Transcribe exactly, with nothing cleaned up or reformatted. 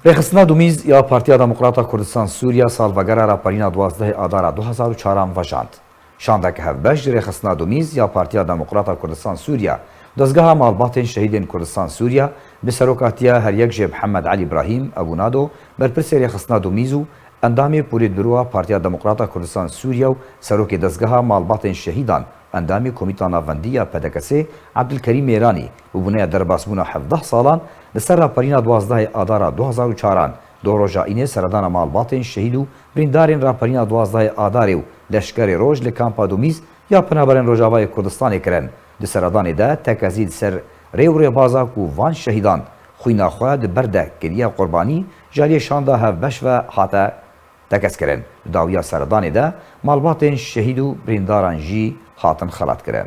Rêxistina Dumîz ya Partiya Demokrata Kurdistan Sûriya salvegera raperîna duwazdehê Adara du hezar û çaran vejand. Şandeke hevbeş ji Rêxistina Dumîz ya Partiya Demokrata Kurdistan Sûriya, dezgeha malbatên şehîdên Kurdistan Sûriya, bi serokatiya her yek ji Mihemed Elî Brahîm, Ebû Nado, berpirsê Rêxistina Dumîz û endamê Polîtbüroya Partiya Demokrata Kurdistan Sûriya û serokê dezgeha malbatên şehîdan, endamê Komîta Navendî ya P D K S'ê Ebdulkerîm Mêranî, bi boneya derbasbûna hevdeh salan li ser raperîna duwazdehê Adara du hezar û çaran, doh roja înê seredana malbatên şehîd û birîndarên raperîna duwazdehê Adarê û Leşkerê Roj li kampa Dumîz ya Penaberên Rojavayê Kurdistanê kirin. Di seredanê de tekezî li ser rê û rêbaza ku van şehîdan xwîna xwe di ber de kiriye qurbanî, ji aliyê şanda hevbeş ve hate tekezkirin. Di dawiya seredanê de malbatên şehîd û birîndaran jî hatin xelatkirin.